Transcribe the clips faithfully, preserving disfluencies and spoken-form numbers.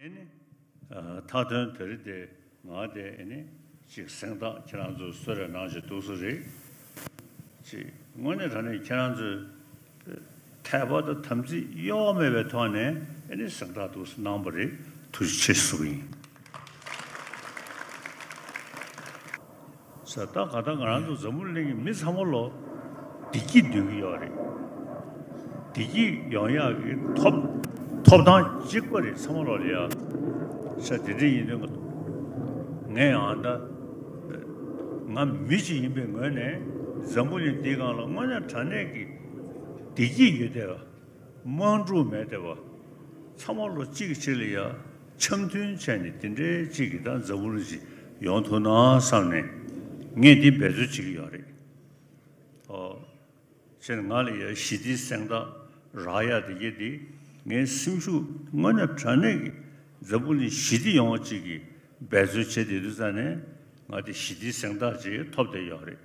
ཨེ་ནི། ཨ། མཐའ་དོན་དེ་རིང་དེ་ང་དེ་ཨེ་ནི་ཅིག་གཟེངས་རྟགས་ཁྱེད་རང་ཚོས་གསོལ་རས་གནང་བཞིན་འདུག་སེ་རེད། ཅིག་དངོས་གནས་དྲང་གནས་ཁྱེད་རང་ཚོས་འཐད་པ་དང་དམ་ཚིག་གཡོ་བ་མེད་པའི་ཐོག་ནས་ཨེ་ནི་གཟེངས་རྟགས་འདུག་སེ་གནང་བ་རེད། ཐུགས་རྗེ་ཆེ་ཞུ་གི་ཡིན། ས་ད་ག་ད་ང་རང་ཚོ་འཛམ་བུ་གླིང་གི་མི་ཚང་མ་ལོ་བདེ་སྐྱིད་འདོད་ཀྱི་ཡོད་རེད། བདེ་སྐྱིད་ཡོང་ཡག་གི་ཐོབ་ཐོབ་ཐང་གཅིག་པ་རེད། ཚང་མ་ལོ་ལ་ཡ་ས་དེ་འདྲ་ཡིན་དུས་ང་ངས་ཡང་ད་ང་མི་གཅིག་ཡིན་པའི་ངོས་ནས་འཛམ་བུ་གླིང་འདིའི་སྒང་ལ་དངོས་གནས་དྲང་གནས་ཀྱི་བདེ་སྐྱིད་ཡོད་བསྡད་པ། དམག་འཁྲུག་མེད་བསྡད་པ། ཚང་མ་ལོ་གཅིག་གིས་གཅིག་ལ་ཡ་འཆམ་མཐུན་བྱས་ནས་དེ་འདྲའི་གཅིག་གིས་ད་འཛམ་བུ་གླིང་ཅིག་ཡོང་ཐུབ་ན་བསམ་ནས་ངས་འདི་འབད་རྩོལ་བྱེད་ཀྱི་ཡོད་རེད། ཨོ། བྱས་ནས་ང་ལ་ཡ་ཞི་བདེའི་གཟེངས་རྟགས་རག་ཡ་དེ་གྱད་དེ་ངའི་སེམས་ཤུགས་དངོས་གནས་དྲང་གནས་ཀྱི་འཛམ་བུ་གླིང་ཞི་བདེ་ཡོང་བ་གཅིག་གི་འབད་རྩོལ་བྱས་བསྡད་དུས་ཙང་ནས་ང་དེ་ཞི་བདེའི་གཟེངས་རྟགས་ཅིག་ཐོབ་བསྡད་ཡོད་རེད།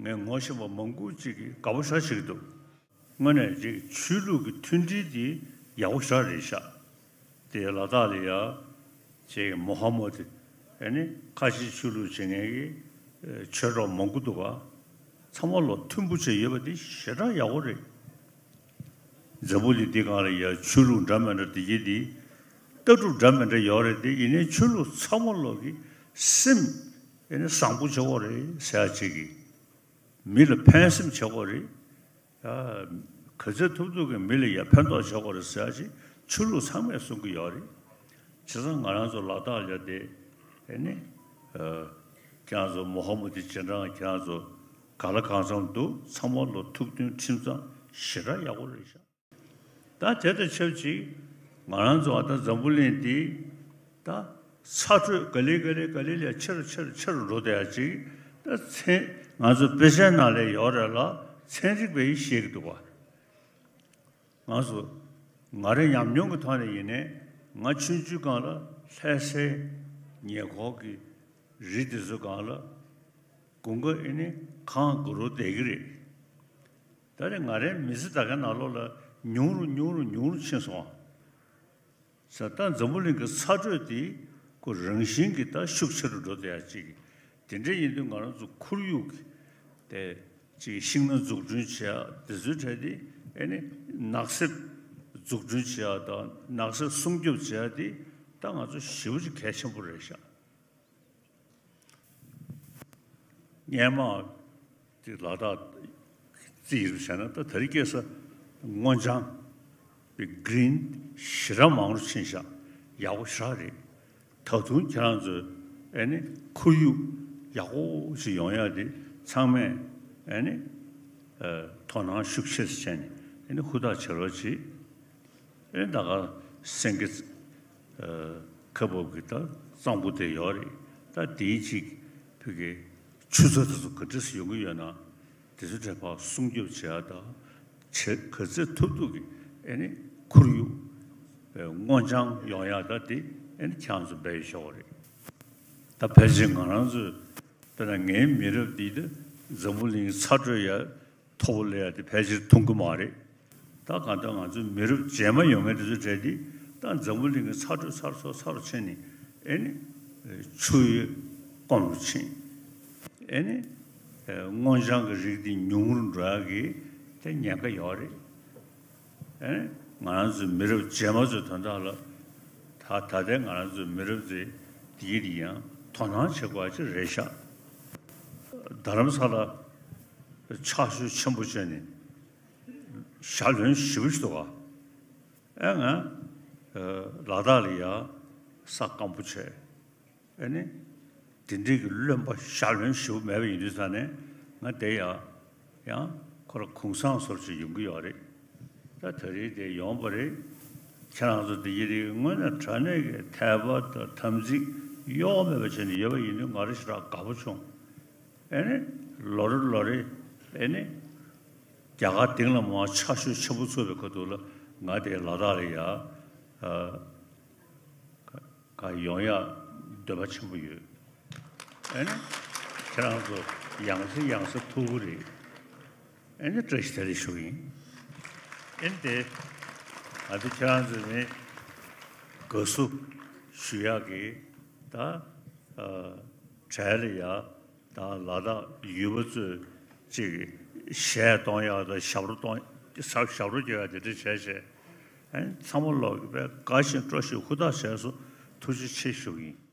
ངས་ངོ་ཤེས་པ་མང་པོ་གཅིག་གིས་དགའ་པོ་ཞེ་དྲག་བྱེད་ཀྱི་འདུག་དངོས་གནས་ཅིག་ཆོས་ལུགས་ཀྱི་མཐུན་སྒྲིལ་འདི་ཡག་པོ་ཞེ་དྲག་རེད་ཤག་དེ་ལ་དྭགས་ལ་ཡ་ཅིག་མོ་ཧ་མོ་དེ་ཨེ་ནི་ཁ་ཆེའི་ཆོས་ལུགས་བྱེད་མཁན་གྱི་ཆོས་གྲོགས་མང་པོ་འདུག་ག་ཚང་མ་ལོ་མཐུན་པོ་བྱས་ཡོད་པ་འདི་ཞེ་དྲག་ཡག་པོ་རེད། འཛམ་བུ་གླིང་འདི་སྒང་ལ་ཡ་ཆོས་ལུགས་འདྲ་མི་འདྲ་འདི་གྱད་འདི་ལྟ་གྲུབ་འདྲ་མི་འདྲ་ཡོད་རེད་དེ། ཡིན་ནའི་ཆོས་ལུགས་ཚང་མ་ལོ་གི་སེམས་ཨེ་ནི་བཟང་པོ་བྱེད་དགོས་རེད་ཟེར་ཡ་ཅིག་གིས། མི་ལ་ཕན་སེམས་བྱེད་དགོས་རེད། ཡ། ག་ཚོད་ཐུབ་ཐུབ་ཀྱིས་མི་ལ་ཡ་ཕན་ཐོགས་བྱེད་དགོས་རེད་ཟེར་ཡ་ཅིག་ཆོས་ལུགས་ཚང་མས་གསུང་གི་ཡོད་རེད། བྱས་ཙང་ང་རང་ཚོ་ལ་དྭགས་ལ་དེ་ཨེ་ནི། ཨ། ཁྱེད་རང་ཚོ་མོ་ཧ་མོ་དེ་རྗེས་འབྲང་ཁྱེད་རང་ཚོ་ག་ལ་གང་འཚམ་འདུག་ཚང་མ་ལོ་ཐུགས་མཐུན་ཁྲིམས་གཙང་ཞེ་དྲག་ཡག་པོ་རེད་ཤག་ད་དེ་དང་ཆབས་ཅིག་ང་རང་ཚོ་ཨ་ད་འཛམ་བུ་གླིང་འདི་ད་ཚ་དྲོད་ག་ལེ་ག་ལེ་ག་ལེ་ལས་ཆེ་རུ་ཆེ་རུ་ཆེ་རུ་འགྲོ་བསྡད་ཡ་ཅིག་ད་ཚན་ང་ཚོ་དཔེ་ཆའི་ནང་ལ་ཡོད་རེད་ལ་ཚན་རིག་པས་ཡིད་ཆེས་ཀྱི་འདུག་བ། ང་ཚོ་ང་རའི་ཉམས་མྱོང་གི་ཐོག་ནས་ཡིན་ནའི་ང་ཆུང་ཆུང་སྒང་ལ་ལྷ་སའི་ཉེ་འཁོར་གྱི་རི་དེ་ཚོ་སྒང་ལ་དགུན་ཁ་ཨེ་ནི་གངས་དགུ་རུ་བསྡད་ཀྱི་རེད། ད་རེས་ང་རའི་མི་ཚེ་ད་གའི་ནང་ལོགས་ལ་ཉུང་རུ་ཉུང་རུ་ཉུང་རུ་ཕྱིན་སོང་། ས་ད་འཛམ་བུ་གླིང་གི་ཚ་དྲོད་དེ་ཁོ་རང་བཞིན་གྱིས་ད་ཤུགས་ཆེ་རུ་འགྲོ་བསྡད་ཡ་ཅིག་དེ་འདྲ་ཡིན་དུས་ང་རང་ཚོ་ཁོར་ཡུག་གི་དེ་ཅིག་ཤིང་སྣ་འཛུགས་སྐྲུན་བྱེད་ཡ་དེ་ཚོའི་གྲས་དེ་ཨེ་ནི་ནགས་གསེབ་འཛུགས་སྐྲུན་བྱེད་ཡ་དང་ནགས་གསེབ་སྲུང་སྐྱོབ་བྱེད་ཡ་དེ་ད་ང་ཚོ་ཞེ་པོ་ཅིག་གལ་ཆེན་པོ་རེད་ཤག་སྔོན་མ་དེ་ལ་དྭགས་རྩིས་ཡིན་བྱས་ན་ད་དེ་རིང་ཁ་སང་སྔོ་ལྗང་པའི་གྷི་རིན་ཞེ་དྲག་མང་རུ་ཕྱིན་ཤག་ཡག་པོ་ཞེ་དྲག་རེད། ད་དུང་ཁྱེད་རང་ཚོས་ཨེ་ནི་ཁོར་ཡུག་ཡག་པོ་ཞིག་ཡོང་ཡ་དེ་ཚང་མས་ཨེ་ནི་ཨ་དོ་སྣང་ཤུགས་ཆེ་ཙམ་བྱས་ནས་ཨེ་ནི་ཧུར་ཐག་བྱེད་རོགས་གྱིས། ཨེ་ད་ག་སེང་གེ་ཨ་ཁ་འབབ་ཀྱི་ད་གཙང་པོ་དེ་ཡོད་རེད། ད་དེའི་ཅིག་བོད་ཀྱི་ཆུ་ཚོད་དེ་ཚོ་ག་འདྲས་ཡོང་གི་ཡོད་ན་དེ་ཚོ་དྲན་པ་སྲུང་སྐྱོབ་བྱེད་ཡ་དང་བྱེད་ག་ཚོད་ཐུབ་ཐུབ་ཀྱི་ཨེ་ནི་ཁོར་ཡུག་ཨེ་སྔོ་ལྗང་ཡོང་ཡ་ད་དེ་ཨེ་ནི་ཁྱེད་རང་ཚོ་འབད་ཡ་ཤོག་རེད། ད་ཕལ་ཆེར་ང་རང་ཚོས་དཔེར་ན་ངའི་མི་རབས་འདི་ད་འཛམ་བུ་གླིང་གི་ཚ་དྲོད་ཡ་མཐོ་པོ་སླེབས་ཡ་དེ་ཕལ་ཆེར་མཐོང་གི་མ་རེད། ད་གང་ལྟར་ང་ཚོའི་མི་རབས་རྗེས་མ་ཡོང་མཁན་དེ་ཚོའི་གྲས་དེ་ད་འཛམ་བུ་གླིང་གི་ཚ་དྲོད་ཚ་རུ་ཚ་རུ་ཚ་རུ་ཕྱིན་ནས་ཨེ་ནི་ཆུ་ཡོས་སྐོམ་རུ་ཕྱིན། ཨེ་ནི་སྔོ་ལྗང་གི་རིགས་དེ་ཉུང་རུ་འགྲོ་ཡ་གི་དེ་ཉེན་ཁ་ཡོད་རེད། ཨེ་ནི་ང་རང་ཚོའི་མི་རབས་རྗེས་མ་ཚོའི་དོན་དག་ལ་ད་ད་ལྟའི་ང་རང་ཚོའི་མི་རབས་ཚོས་དེའི་རིགས་ཡང་དོ་སྣང་བྱེད་དགོས་ཡ་ཅིག་རེད་ཤག་རྡ་རམ་ས་ལ་ཕྱག་ཤུལ་ཆེན་པོ་བྱས་ནས་ཞྭ་ལོན་ཞེ་པོ་ཞིག་འདུག་ག་ཨེ་ང་ལ་དྭགས་ལ་ཡ་ས་སྐམ་པོ་བྱས། ཨེ་ནི་དེ་འདྲའི་གི་རློན་པ་ཞྭ་ལོན་ཞེ་པོ་མེད་པ་ཡིན་དུས་ཙང་ནས་ང་དེ་ཡ་ཡང་ཁོ་ར་གུང་སེང་བཟོ་འདྲ་ཅིག་ཡོང་གི་ཡོད་རེད། ད་དེ་རིང་དེ་ཡོང་པ་རེད། ཁྱེད་རང་ཚོ་དེ་ཡི་རིགས་དངོས་གནས་དྲང་གནས་ཀྱི་དད་པ་དང་དམ་ཚིག་གཡོ་བ་མེད་པ་བྱས་ནས་ཡོད་པ་ཡིན་དུས་ང་རང་ཞེ་དྲག་དགའ་པོ་བྱུང་། ཨེ་ནི་ལོ་རེ་ལོ་རེ་ཨེ་ནི་རྒྱ་གར་སྟེང་ལ་མར་ཕྱག་ཤུལ་ཆེན་པོ་ཚུགས་པའི་ཁ་ཐུག་ལ་ང་དེ་ལ་དྭགས་ལ་ཡ་ཨ་ག་ཡོང་ཡ་འདོད་པ་ཆེན་པོ་ཡོད། ཨེ་ནི་ཁྱེད་རང་ཚོ་ཡང་སེ་ཡང་སེ་ཐུག་གི་རེད། ཨེ་ནི་བཀྲ་ཤིས་བདེ་ལེགས་ཞུ་གི་ཡིན། ཨེ་ནི་དེ་ང་ཚོ་ཁྱེད་རང་ཚོ་ནི་ དགའ་བསུ་ཞུ་ཡག་གི་ད་ཨ་གྲལ་ལ་ཡ་ད་ལ་དྭགས་ཡུལ་པ་ཚོས་ཅིག་གཞས་གཏོང་ཡག་དང་ཞབས་བྲོ་གཏོང་ཞབས་ཞབས་བྲོ་རྒྱག་ཡག་དེ་འདྲ་བྱས་བྱས་ཨེ་ཚང་མ་ལོག་གི་དཔེ་དགའ་བཞིན་སྤྲོ་བཞིན་ཧུར་ཐག་བྱས་སོང་། ཐུགས་རྗེ་ཆེ་ཞུ་གི་ཡིན།